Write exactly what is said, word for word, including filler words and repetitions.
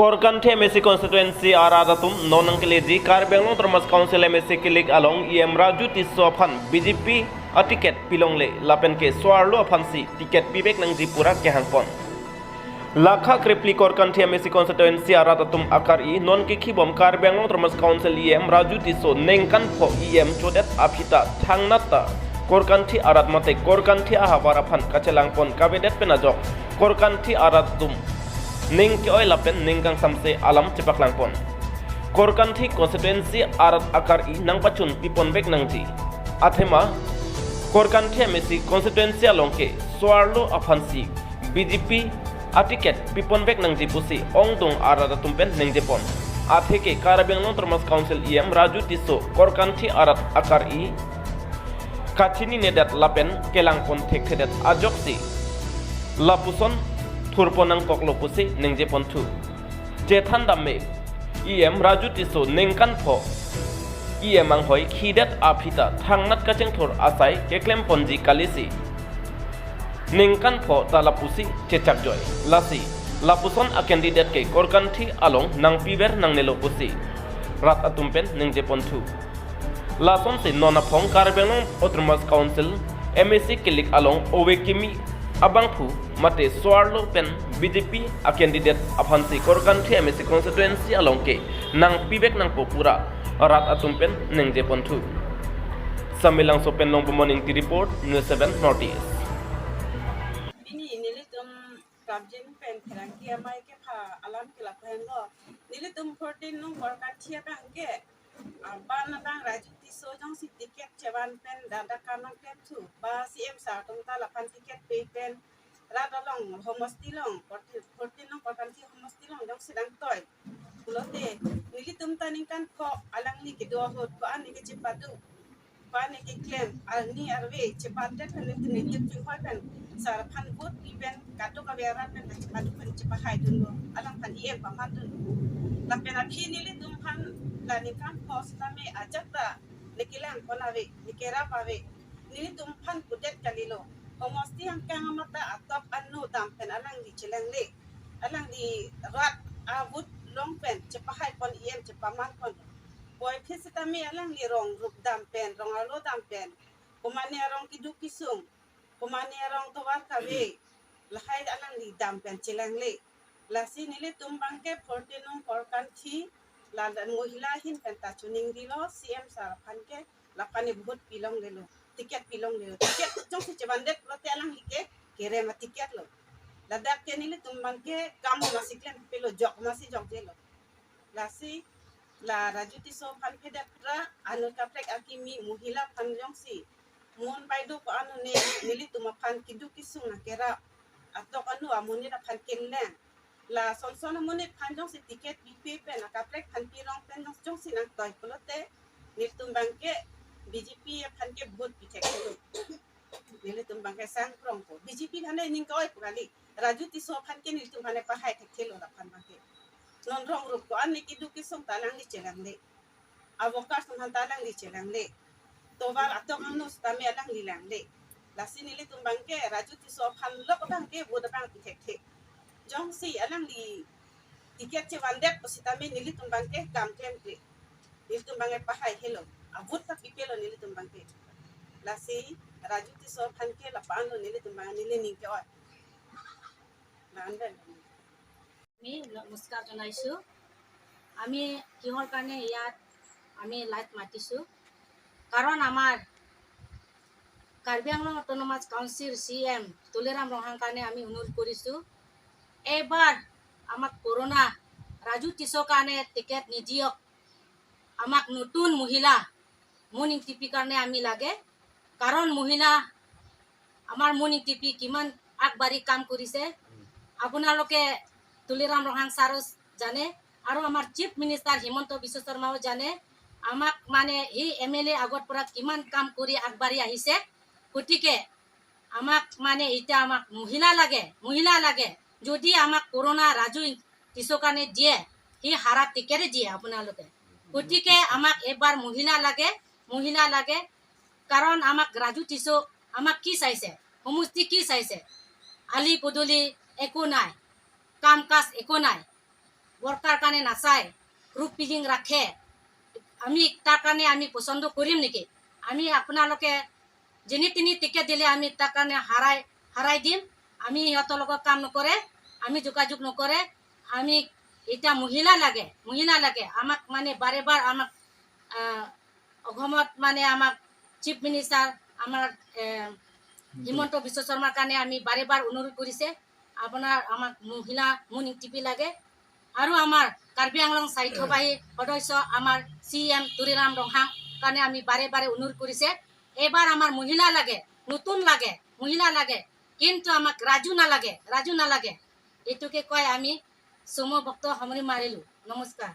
Korkanthi M A C constituency arat atum non nangkeleji Karbi Anglong Autonomous Council M A C kilik along E M Raju Tisso aphan B J P aticket pilongle lapen ke so-arlo aphansi ticket pivek nangji pura kehangpon. Lakha krephli Korkanthi M A C constituency arat atum akar-i non kekhibom Karbi Anglong Autonomous Council E M Raju Tisso ningkan pho E M chodet aphi ta thangnat ta Korkanthi arat mate Korkanthi ahavar aphan kachelangpon kavedet pen ajok Korkanthi arat atum ning ke-oi lapen ning kangsamse alam chepaklangpon. Korkanthi constituency arat akar-i nangpachun piponvek nangji. Athema Korkanthi M A C constituency along ke so-arlo aphansi B J P aticket piponvek nangji pusi ongdung arat atum pen ningjepon. Atheke Karbi Anglong Autonomous Council E M Raju Tisso Korkanthi arat akar-i kachininedet lapen kelangpon thekthedet ajoksi lapuson thurpon nangkoklo pusi ningjeponthu. Chethan dam me, E M Raju Tisso ningkan pho E M anghoi khidet aphi ta thangnat kachingthur asai keklemponji kalisi ningkan pho ta lapusi chechakjoi. Lasi lapuson a-candidate ke Korkanthi along nangpiver nangnelo pusi rat atum pen ningjeponthu. Lasonsi non aphong Karbi Anglong Autonomous Council M A C kilik along ove kimi abangphu mate so-arlo pen B J P a-candidate aphansi Korkanthi M A C constituency along ke nangpivek nangpo pura rat atum pen ningjeponthu. Samelangso pen Longbomon Ingti report, News seven North East. Pini nelitum Kapjin pen pherangke amei kepha alam ke lapu henlo. Nelitum fourteen nung Korkanthi abang ke, ah, ban abang Raju Tisso jongsi ticket chevan pen dak dak kam nangklemthu, ba C M sir atum ta laphan ticket pe pen rat along homosti along, fourteen, fourteen nung Korkanthi homosti along jongsi nangtoi pulote, nelitum ta ningkan pho alangli kedo ahut ko-an ne kechepadu, ko-an ne keklem, arni arve chepandet pen nelitum nelitum chingkoi pen sir aphan vote pi pen kadokave arat pen chepadu pen chepahaidunlo, alangphan E M pamandunlo. Lapen aphi nelitum aphan la ningkan pho sitame ajat ta ne kelangpon ave, ne kerap ave. Nelitum aphan pudet kalilo. Homosti angkang amat ta atok anu dam pen alangli chelangle. Alangli rat a-vote long pen chepahaipon, E M chepamanpon. Puvoiphit sitame alangli rong rup dam pen, rong arlo dam pen, komane arong keduk kesung, komane arong tovar kave, lahai alangli dam pen chelangle. Lasi nelitum abang ke fourteen nung Korkanthi, la, la mohila ahin pen ta choningrilo, C M sir aphan ke laphan ne vote pilonglelo, ticket pilonglelo. Ticket jongsi chevandet pulote alangli ke kerem a-ticket lo. Ladak ke nelitum abang ke kam masi klempelo, jok masi jokjelo. Lasi la Raju Tisso aphan phedet ra anut kaprek akimi mohila aphan jongsi, Mon baideo ko-an ne nelitum aphan keduk kesung nangkerap, atok anu amonit aphan kelang, la son son amonit aphan jongsi ticket pipe pen akaprek aphan pirong pen jong, jongsi nangtoi pulote, nelitum abang ke B J P aphan ke vote pi thekthelo. Nelitum abang ke sangprongpo. B J P aphan ne ning ke-oipo kali. Raju Tisso aphan ke nelitum aphan ne pahai thekthelo laphan abang ke. Non rong rup ko-an ne keduk kesung ta alangli chelangle. A-workers atum aphan ta alangli chelangle. Tovar atok angno sitame alangli langle. Lasi nelitum abang ke Raju Tisso aphan lok abang ke vote abang pi thekthe. Jongsi alangli ticket chevandet pusitame nelitum abang ke kam klemkle. Nelitum abang ke pahai helo. A-vote ta pipelo nelitum abang ke. Lasi Raju Tisso aphan ke lapu-anlo nelitum abang neli ning ke-oi. Lapu-an pen. আমি নমস্কাৰ জনাইছোঁ। আমি কিহৰ কাৰণে ইয়াত আমি লাইভ মাতিছোঁ, কাৰণ আমাৰ Karbi Anglong autonomous council C M Tuliram Ronghang কাৰণে আমি অনুৰোধ কৰিছোঁ, এইবাৰ আমাক পুৰণা ৰাজু তিছৰ কাৰণে টিকেট নিদিয়ক, আমাক নতুন মহিলা মুন ইংতিপিৰ কাৰণে আমি লাগে, কাৰণ মহিলা আমাৰ মুন ইংতিপি কিমান আগবাঢ়ি কাম কৰিছে। আপোনালোকে তুলিৰাম ৰংহাং ছাৰো জানে আৰু আমাৰ চিফ মিনিষ্টাৰ হিমন্ত বিশ্ব শৰ্মাও জানে। আমাক মানে সেই এম এল এ আগৰ পৰা কিমান কাম কৰি আগবাঢ়ি আহিছে। গতিকে আমাক মানে এতিয়া আমাক মহিলা লাগে, মহিলা লাগে। যদি আমাক পুৰণা ৰাজু তিছৰ কাৰণে দিয়ে, সি হাৰা টিকেটে দিয়ে আপোনালোকে। গতিকে আমাক এইবাৰ মহিলা লাগে, মহিলা লাগে। কাৰণ আমাক ৰাজু তিছ আমাক কি চাইছে, সমষ্টি কি চাইছে? আলি পদূলি একো নাই, কাম কাজ একো নাই। ভোটাৰ কাৰণে নাচায়, গ্ৰুপ ফিলিং ৰাখে। আমি তাৰ কাৰণে আমি পচন্দ কৰিম নেকি? আমি আপোনালোকে যেনি তেনি টিকেট দিলে আমি তাৰ কাৰণে হাৰাই হাৰাই দিম। আমি সিহঁতৰ লগত কাম নকৰে, আমি যোগাযোগ নকৰে। আমি এতিয়া মহিলা লাগে, মহিলা লাগে। আমাক মানে বাৰে বাৰ আমাক আহ, অসমত মানে আমাক চিফ মিনিষ্টাৰ আমাৰ এ, হিমন্ত বিশ্ব শৰ্মাৰ কাৰণে আমি বাৰে বাৰ অনুৰোধ কৰিছে, আপোনাৰ আমাক মহিলা মুনিং টিপি লাগে। আৰু আমাৰ কাৰ্বি আংলং স্বায়ত্তশাসী সদস্য আমাৰ চি এম তুলিৰাম ৰংহাং কাৰণে আমি বাৰে বাৰে অনুৰোধ কৰিছে, এইবাৰ আমাৰ মহিলা লাগে, নতুন লাগে, মহিলা লাগে, কিন্তু আমাক ৰাজু নালাগে, ৰাজু নালাগে। এইটোকে কৈ আমি চমু বক্তব্য সামৰণি মাৰিলো। নমস্কাৰ।